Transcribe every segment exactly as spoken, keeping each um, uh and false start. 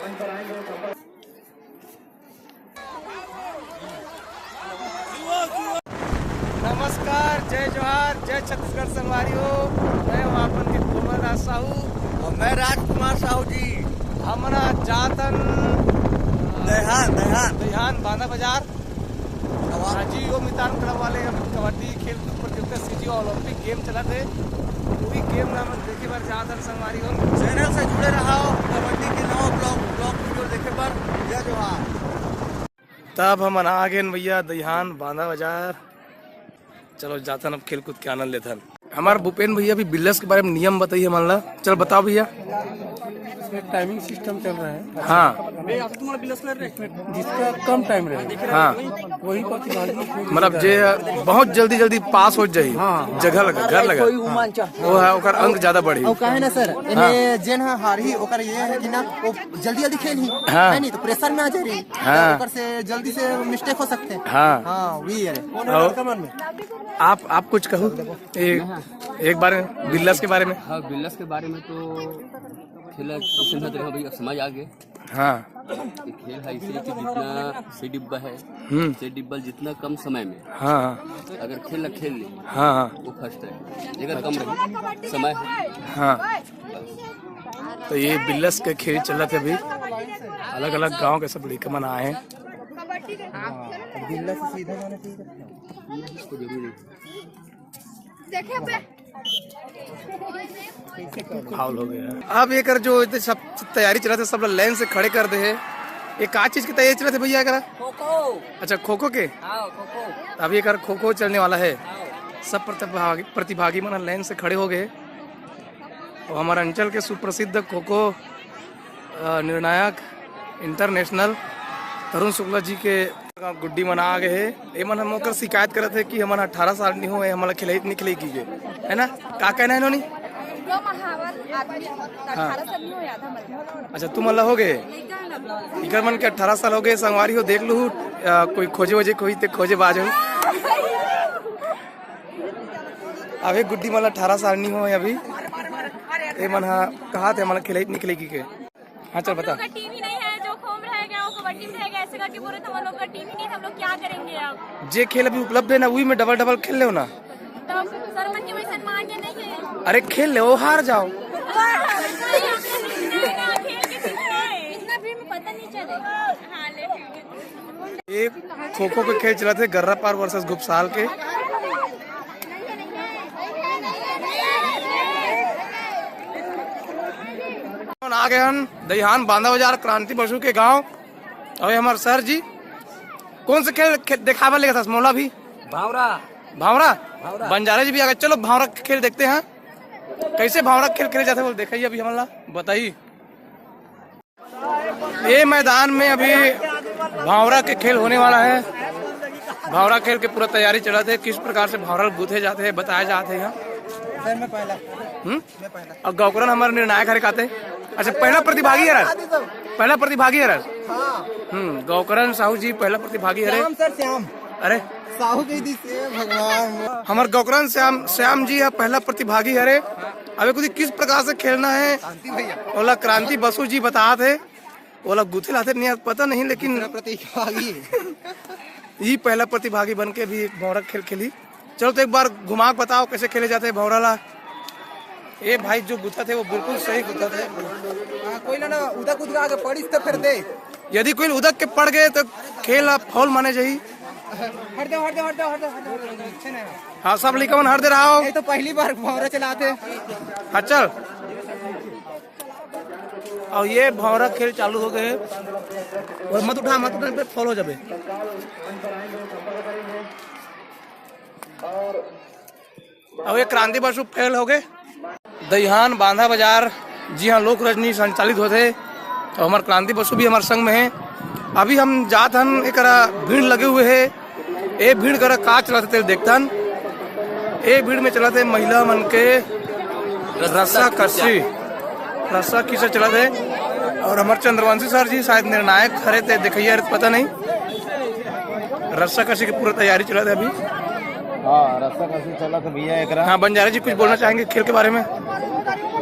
नमस्कार, जय जोहार, जय छत्तीसगढ़ संगवारी हो। मैं हूँ आपन के कोमल दास साहू। और मैं राजकुमार साहू जी। हमन आज जातन दहिहान, दहिहान। दहिहान बांधा बाजार। आज ही वो मितान क्लब वाले अभी कबड्डी खेल कूद प्रतियोगिता, सीजी ओलंपिक गेम चलत हे। वही गेम ला हमन देखे बर जात हन संगवारी हो। चैनल से जुड़े रहो, कबड्डी के नवा ब्लॉग, ब्लॉग वीडियो देखे बर। जय जोहार। तब हमन आ गेन भैया दहिहान बांधा बाजार। चलो जाथन, अब खेल कूद के आनंद लेथन। हमार भूपेन भैया भी बिल्लर्स के बारे में नियम बताइए हमन ला। चल बताओ भैया। इसमें टाइमिंग सिस्टम चल रहा है। हाँ। जिसका कम टाइम रहेगा, हाँ। वही प्रतिभागी। मतलब जे बहुत जल्दी जल्दी पास हो जाए, जगह लगा, घर लगा, वो है ओकर अंक ज्यादा बढ़ी। और कहे ना सर, इन्हें जेन हा हारही, ओकर ये है कि ना, वो जल्दी जल्दी खेल ही हाँ। है, नहीं तो प्रेशर में आ जा रही। हाँ। ओकर से जल्दी से मिस्टेक हो सकते हैं। हाँ। हाँ, वही है। और आप आप कुछ कहो, एक एक बार बिल्लर्स के बारे में। हाँ, बिल्लर्स के बारे में तो खेला किशन भद्र भाई, अब समझ आ गए। हाँ। ये खेल है इसलिए कि जितना से डिब्बा है, हम्म। से डिब्बा जितना कम समय में हाँ हाँ अगर खेल खेल ले, हाँ हाँ वो फर्स्ट है। अगर कम रहे समय है, हाँ। तो ये बिल्लर्स के खेल चलत हे अभी। अलग अलग गांव के सब लड़के मन आए हैं। बिल्ला से सीधा जाना चाहिए। इसको जरूरी नहीं। फाउल हो गया। अब एकर जो इतने सब तैयारी चलत हे, सब लाइन से खड़े कर दे हे। ये का चीज की तैयारी चलत हे भैया एकरा? खो खो। अच्छा, खो खो के। हाँ, खो खो। अभी एकर खो खो चलने वाला है। सब प्रतिभागी प्रतिभागी मन लाइन से खड़े हो गए। और हमारे अंचल के सुप्रसिद्ध खो खो अ, निर्णायक इंटरनेशनल तरुण शुक्ला जी के गुड्डी मन आ गए हे। ये मन हम ओकर शिकायत करत हे कि हमन अठारह साल नहीं होए, हमला खिलाई नहीं खिलाई की के, है ना? का कहना है इन्होंने? जो महावर आदमी अठारह साल नहीं हो, आधा मर गया। अच्छा, तुम अल्लाह हो गए। इकर मन के अठारह साल हो गए, संगवारी हो, देख लू, अ, कोई खोजे वोजे कोई ते खोजे बाज हो। अबे गुड्डी मन अठारह साल नहीं हो अभी। ये मन हा कहा थे, मन खिलाई नहीं खिलाई की के। हाँ, चल बता। का टीम ही नहीं है, जो खोम रह गया, वो कबड्डी में रह गया, ऐसे करके बोले थे हम लोग का टीम ही नहीं है, हम लोग क्या करेंगे अब? जे खेल अभी उपलब्ध है ना, वही में डबल डबल खेल लेओ ना। तो सर मन के वैसे मान के नहीं है। अरे खेल लेओ, हार जाओ। नहीं, नहीं, खेल के सीखना है। इतना भी हमें पता नहीं चले। हाँ, ले ठीक है। ये खो खो के खेल चलत हे, गर्रा पार वर्सेस घुपसाल के। आ गए हन दहिहान बांधा बाजार क्रांति बसु के गांव। अबे हमारे सर जी कौन से खेल, खेल देखावे लेगे था मोला भी? भावरा। भावरा। भावरा। बंजारा जी भी आ गए। चलो भावरा के खेल देखते हैं, कैसे भावरा के खेल खेले जाते हैं, बोल देखाइए अभी हमला बताइए। ये मैदान में अभी भावरा के खेल होने वाला है। भावरा खेल के पूरा तैयारी चलत हे, किस प्रकार से भावरा गूथे जाते हैं बताया जाते हैं यहाँ। सर, मैं पहला। हम्म? मैं पहला। और गौकरन हमारे निर्णायक हरे काते। अच्छा, पहला प्रतिभागी हरे। पहला प्रतिभागी हरे। हाँ। हम्म, गौकरन साहू जी पहला प्रतिभागी हरे। श्याम सर, श्याम। अरे, साहू कह दी से भगवान। हमार गौकरन श्याम, श्याम जी है पहला प्रतिभागी हरे। अबे कुछ किस प्रकार से खेलना है, शांति भैया। ओला क्रांति बसु जी बतात हे। ओला गुथे लाते नहीं, पता नहीं, लेकिन प्रतिभागी। ई पहला प्रतिभागी बन के भी एक भौंरा खेल खेली। चलो तो एक बार घुमा के बताओ कैसे खेले जाते हैं भौंरा ला। ए भाई, जो गुथत हे वो बिल्कुल सही गुथत हे। हाँ, कोई ना ना, उदक उदक आगे पड़िस तो फिर दे। यदि कोई उदक के पड़ गए तो खेल आप फाउल माने जाही। हट दो, हट दो, हट दो, हट दो, हट दो, हट दो, अच्छे नहीं। हाँ, सब लइका मन हर दे रहा हो। ये तो पहली बार भौंरा चलाते। हाँ, चल। और ये भौंरा खेल चालू हो गए। और मत उठा, मत उठा, पे फाउल हो जाबे। अब ये क्रांति बसु फेल हो गए। दहिहान बांधा बाजार, जी हाँ, लोक रजनी संचालित होते। और हमार क्रांति बसु भी हमार संग में है। अभी हम जात हन, एकरा भीड़ लगे हुए है। ए भीड़ करा का चलत हे, तेल देखतन। ए भीड़ में चलत हे महिला मन के रस्सा कस्सी, रस्सा कस्सी चलत हे। और हमार चंद्रवंशी सर जी शायद निर्णायक हरे, ते देखैया हरे, पता नहीं। रस्सा कस्सी की पूरा तैयारी चलत हे अभी। हाँ, रस्सा कस्सी चलत हे भैया एकरा। हाँ, बंजारा जी कुछ बोलना चाहेंगे खेल के बारे में?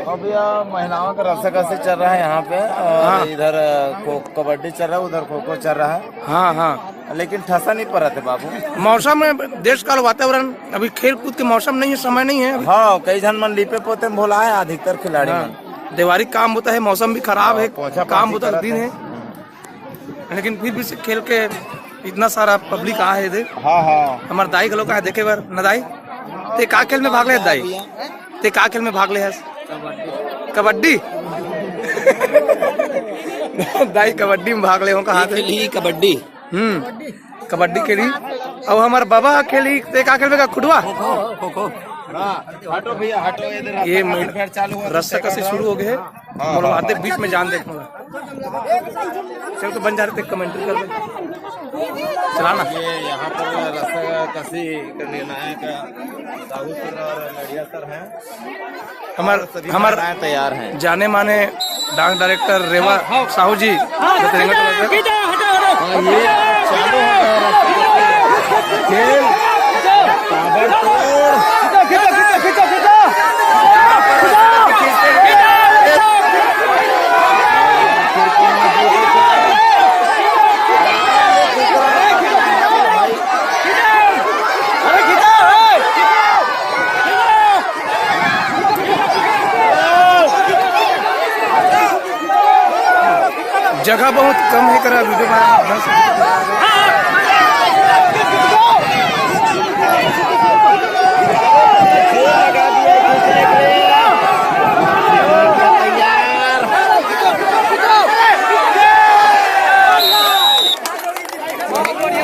अब यह महिलाओं का रस्साकसी चल रहा है यहाँ पे, और हाँ। इधर, अ, खो, कबड्डी चल रहा है, उधर खो खो चल रहा है। हाँ, हाँ। लेकिन ठसा नहीं पड़ा थे बाबू। मौसम में, देश काल, वातावरण, अभी खेल कूद के मौसम नहीं है, समय नहीं है अभी। हाँ, कई झन मन लीपे पोते में भोला है, अधिकतर खिलाड़ी हाँ। मन। देवारी काम होता है, मौसम भी खराब हाँ, है, पोछा काम पोछी होता है, करत दिन है। है। लेकिन फिर भी से खेल के इतना सारा पब्लिक आ है इधर। हाँ, हाँ। हमार दाई घलो का है देखे बर, न दाई? ते का खेल में भाग ले हस दाई? ते का खेल में भाग ले हस? कबड्डी। दाई कबड्डी में भाग ले हो कहा थे? खेली कबड्डी। हम्म, कबड्डी खेली। और हमार बाबा खेली, ते का खेलबे का खुटवा? खो खो। हाँ, हटो भैया, हटो इधर। ये रस्सा कसी चालू हो गए। हाँ, मोला हाँ, आते हाँ। बीच में जान देख मोला। चल तो बन जा रहे थे, कमेंट्री कर ले। चला ना। ये यहाँ पर रस्सा कसी का निर्णायक साहू सर और लड़िया सर हैं। हमार, सभी हमार महिलाएं तैयार हैं। जाने माने डांस डायरेक्टर रेवा साहू जी, जो तेलंगाना का। हाँ, ये चालू हो गया रस्सा कसी। खेल ताबड़तोड़। जगह बहुत कम है, करा वीडियो बना।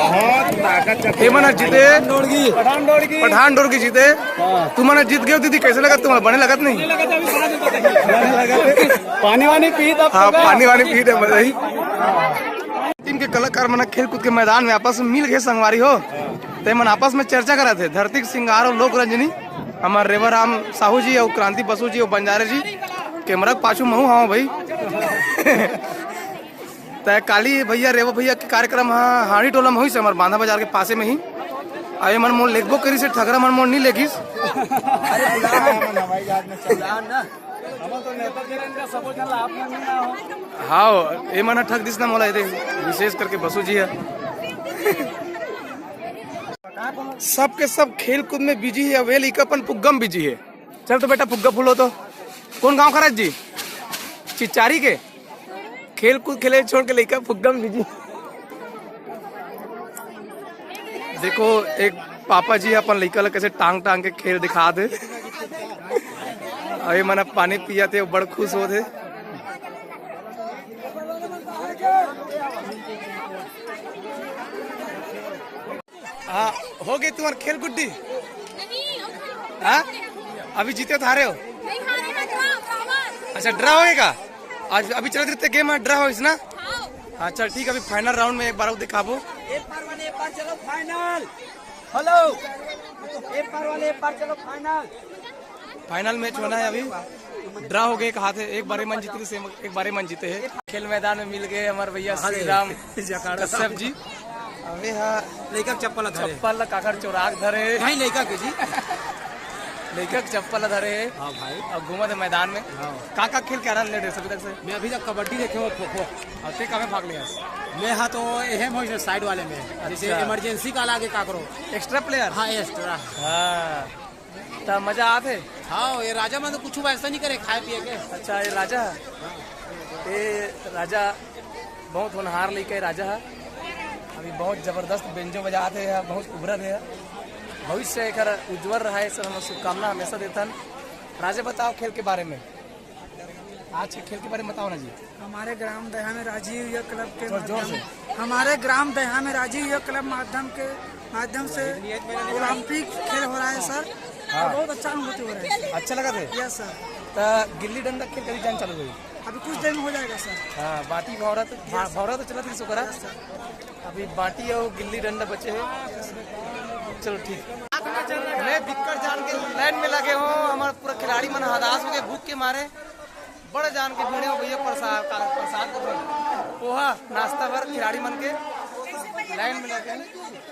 बहुत ताकत चक्र। एमन ह जीते। पठान डोरगी। पठान डोरगी। पठान डोरगी जीते। हाँ। तुमन ह जीत गए दीदी, कैसे लगत तुम्हारा? बने लगत नहीं? पानी वानी पी तब हाँ, होगा। पानी वानी पी तब बताई। टीम के कलाकार मन खेल कूद के मैदान में आपस में मिल गए संगवारी हो। ते मन आपस में चर्चा करत हे। धरती के सिंगार और लोक रंजनी, हमार रेवाराम साहू जी और क्रांति बसु जी और बंजारे जी। कैमरा के पाछू महू हवा भाई। त काली भैया, रेवा भैया के कार्यक्रम ह हाड़ी टोला में होइस, हमर बांधा बाजार के पासे में ही। अउ एमन मोर लेगबो करिस हे, ठगरा मन मोर नी लेगिस। अरे बुला ना, हवाई जहाज में चल रहा। हाँ, एमन ह ठग दिस ना मोला, एदे विशेष करके बसु जी ह। सबके सब खेल कूद में बिजी हे, अउ ए लइका अपन फुग्गा म बिजी हे। चल तो बेटा, फुग्गा फूलो तो। कौन गांव का राज जी? चिचारी के। खेल कूद खेले छोड़ के लइका फुग्गा म बिजी। देखो, एक पापा जी अपन लइका ला कैसे टांग टांग के खेल दिखा दे। अभी मन पानी पिया थे, बड़ खुश हो थे। हाँ, हो गई तुम्हार खेल गुड्डी? हाँ, अभी जीते तो हारे हो? अच्छा, ड्रा होएगा आज। अभी चलत रहते गेम, ड्रा होइस ना? हाँ, चल ठीक, अभी फाइनल राउंड में एक बार और दिखाबो। ए पार वाले, ए पार चलो फाइनल। हेलो, ए पार वाले, ए पार चलो फाइनल। फाइनल मैच होना है अभी। ड्रा हो गए, एक हाथ है, एक बारे मन जीते, सेम एक बारे मन जीते हैं। खेल मैदान में मिल गए हमारे भैया श्री राम कश्यप जी। अबे हाँ, लइका के चप्पल ला धरे। चप्पल ला काकर चोराक धरे। भाई लइका के जी। लइका के चप्पल ला धरे। हाँ भाई। अब घूमत हे मैदान में। हाँ। का का खेल के आनंद ले रहे सभी तक से? मैं अभी तक कबड्डी देखे हूँ, खो खो। और ते कामे भाग लिया? मैं हाँ तो एहे में होइस साइड वाले में। जैसे अच्छा। इमरजेंसी का लागे काकरो। Extra player? हाँ, एक्स्ट्रा। हाँ। त मजा आत हे? हाँ, ये राजा मन तो कुछ वैसा नहीं करे खाए पिए के। अच्छा, ये राजा? ये राजा बहुत होनहार लइका हे राजा ह। अभी बहुत जबरदस्त बेंजो बजात हे, बहुत उभरत हे। भविष्य एकर उज्जवल रहा, ऐसा हम शुभकामना हमेशा देथन। राजा, बताओ खेल के बारे में, आज के खेल के बारे में बताओ ना जी। हमारे ग्राम दहा में राजीव युवा क्लब के थोड़ा जोर माध्यम से। हमारे ग्राम दहा में राजीव युवा क्लब माध्यम के, माध्यम से ओलंपिक खेल हो रहा है सर। हाँ। बहुत अच्छा अनुभूति हो रहा है सर। अच्छा लगा थे? Yes sir. तो गिल्ली डंडा खेल कभी जान चालू हुई? अभी कुछ देर में हो जाएगा सर। हाँ, बाटी भौरा तो, भा-, भौरा तो चला थी सुकरा। Yes sir. अभी बाटी और गिल्ली डंडा बचे हैं। चलो ठीक। मैं बिक्कट जान के लाइन में लगे हो, हमारे पूरा खिलाड़ी मन हदास हो गए भूख के मारे। बड़ा जान के भिड़े हो भैया, प्रसाद का, प्रसाद का पोहा नाश्ता बर खिलाड़ी मन के लाइन में लगे।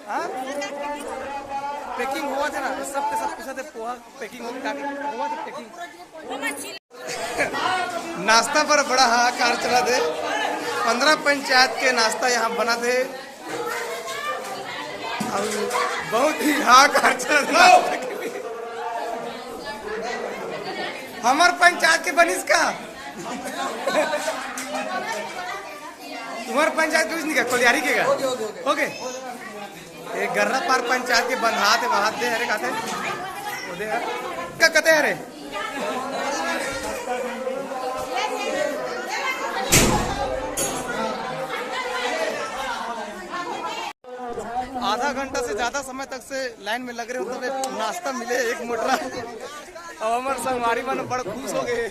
हाँ, पैकिंग हुआ था ना, सबके सब पूछा थे पोहा पैकिंग हो गया, हुआ था पैकिंग। नाश्ता पर बड़ा हाहाकार चलत हे। पंद्रह पंचायत के नाश्ता यहाँ बनत हे। अउ बहुत ही हाहाकार चलत हे नाश्ता के लिए। हमर पंचायत के बनिस का? तुम्हर पंचायत के बनिस का? कोलियारी के का? ओके, ओके, ओके। ओके। ये गर्रा पार पंचायत के बंधात हे, वहां दे हरे काते। वो दे हरे। का कते हरे? आधा घंटा से ज्यादा समय तक से लाइन में लग रहे हो, तब एक नाश्ता मिले, एक मोटरा। अब हमर संगवारी मन बड़ खुश हो गए।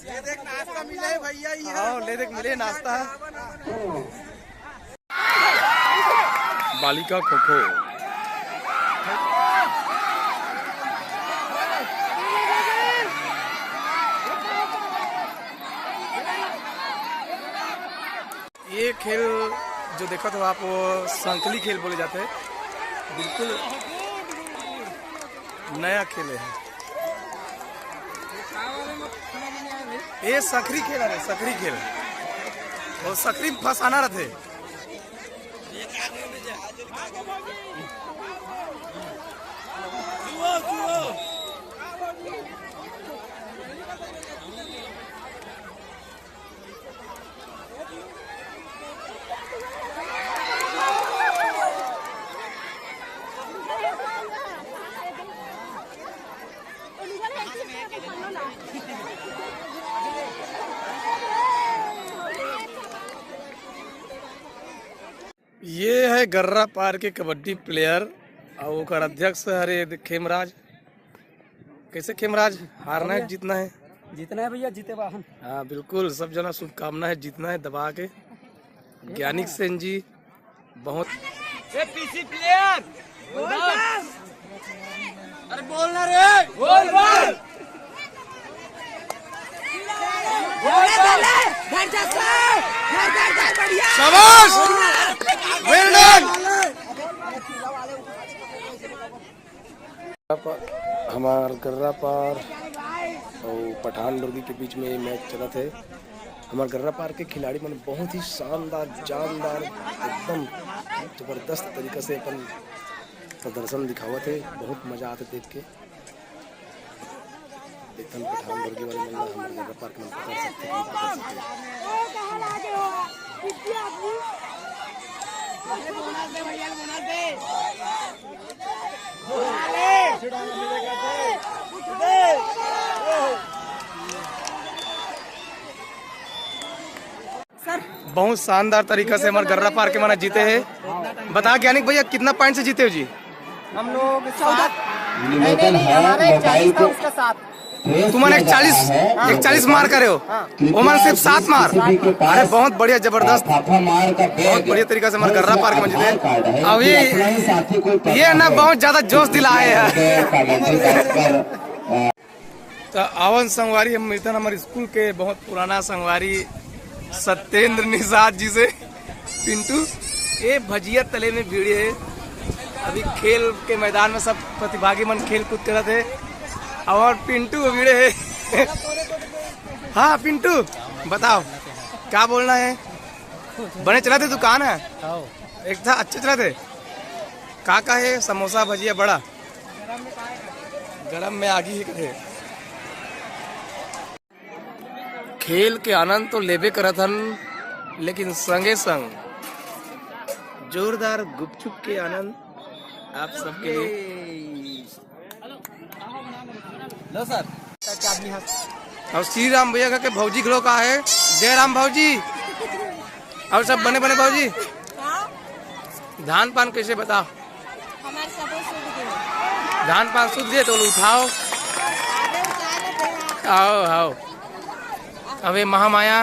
ये देख, नाश्ता मिले हे भैया, ये। हाँ, ले देख, मिले नाश्ता। बालिका खो खो। ये खेल जो देखत हो आप, वो संकली खेल बोले जाते हैं। बिल्कुल नया खेल है ये। संकरी खेल है, संकरी खेल। और संकरी में फंसाना रहते। ये है गर्रा पार के कबड्डी प्लेयर अउ ओकर अध्यक्ष हरे खेमराज। कैसे खेमराज, हारना है कि जीतना है? जीतना है भैया, जीते वाहन। हाँ बिल्कुल, सब जना शुभकामना है, जीतना है दबा के। ज्ञानिक सेन जी बहुत। ए पीसी प्लेयर, अरे बोल ना रे। बोल, बोल। शाबाश। Well done। हमार गर्रा पार अउ पठान दुर्गी के बीच में ये मैच चलत हे। हमार गर्रा पार के खिलाड़ी मन बहुत ही शानदार, जानदार, एकदम जबरदस्त तरीका से अपन प्रदर्शन दिखावत हे। बहुत मजा आथे देख के। एकदम पठान दुर्गी वाले मन ला हमर गर्रा पार के मन पकड़ सकथे कि नहीं पकड़ सकथे। बहुत शानदार तरीका से हमारे गर्रा पार के मन ह जीते हैं। बता ज्ञानिक भैया, कितना पॉइंट से जीते हो जी? हम लोग सात। नहीं, नहीं, नहीं, हमारा एक चालीस था, उसका सात। तुमन एक चालीस, एक चालीस मार करे हो, ओमन सिर्फ सात मार। अरे बहुत बढ़िया, जबरदस्त, बहुत बढ़िया तरीका से हमारे गर्रा पार के मन जीते। अब ये, ये ना बहुत ज्यादा जोश दिलाए हैं। तो आवन संगवारी, हम मिलथन हमर स्कूल के बहुत पुराना संगवारी सत्येंद्र निषाद जी से। पिंटू, ये भजिया तले में भिड़े हे। अभी खेल के मैदान में सब प्रतिभागी मन खेल कूद करत हे। और पिंटू भिड़े हे। हाँ पिंटू, बताओ क्या बोलना है? बने चलत हे दुकान है? एक था अच्छे चलत हे। का का हे? समोसा, भजिया, बड़ा। गरम में आगी ही कथे। खेल के आनंद तो लेबे करत हन, लेकिन संगे संग जोरदार गुपचुप के आनंद आप सबके लिए। लो सर। और श्री राम भैया के भौजी घलो का है, जय राम भौजी। और सब बने बने भौजी। हाँ? धान पान कैसे बताओ? हमारे सब सुध गए। धान पान सुध गए तो उठाओ। अरे उठा लेते हैं। आओ, आओ। अबे महामाया।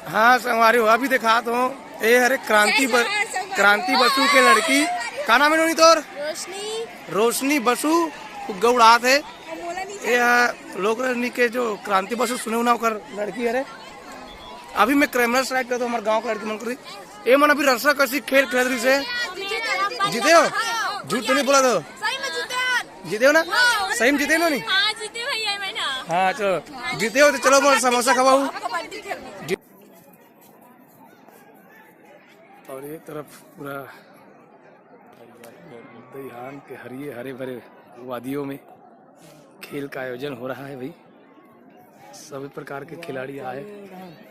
हाँ संगवारी हो, अभी दिखात हो, ए हरे क्रांति ब-, क्रांति बसु के लड़की, का नाम है नोनी तोर? रोशनी। रोशनी बसु, गौड़ात है। ये हा लोक रजनी के जो क्रांति बसु सुने ना, ओकर लड़की हरे। अभी मैं कैमरा स्ट्राइक करता हूँ, हमारे गांव के लड़की मन करी। ए मन अभी रस्सा कसी खेल खेल रही से। जीते हो? झूठ तो नहीं बोला तो। जीते हो ना? सही में जीते हो ना? हाँ, जीते भैया, मैं ना। हाँ, चलो। जीते हो तो चलो, मोर समोसा खवाओ। और एक तरफ पूरा दईहान के हरिये हरे भरे वादियों में खेल का आयोजन हो रहा है भाई। सभी प्रकार के खिलाड़ी आए।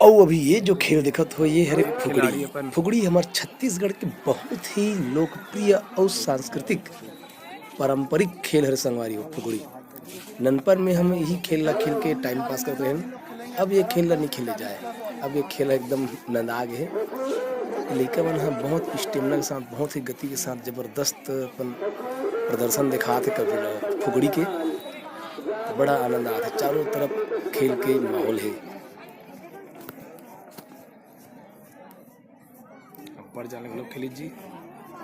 अउ अभी ये जो खेल देखत हो, ये हरे फुगड़ी। फुगड़ी हमर छत्तीसगढ़ के बहुत ही लोकप्रिय अउ सांस्कृतिक पारंपरिक खेल हरे संगवारी हो, फुगड़ी। ननपन में हम यही खेल ला खेल के टाइम पास करत रहेन। अब ये खेल ला नहीं खेले जाए, अब ये खेल एकदम नंदा गे हे। लइका मन ह बहुत स्टेमिना के साथ, बहुत ही गति के साथ जबरदस्त अपन प्रदर्शन दिखात हे कबूला फुगड़ी के। बड़ा आनंद आत हे, चारों तरफ खेल के माहौल हे। ऊपर जाने के लोग खेली जी।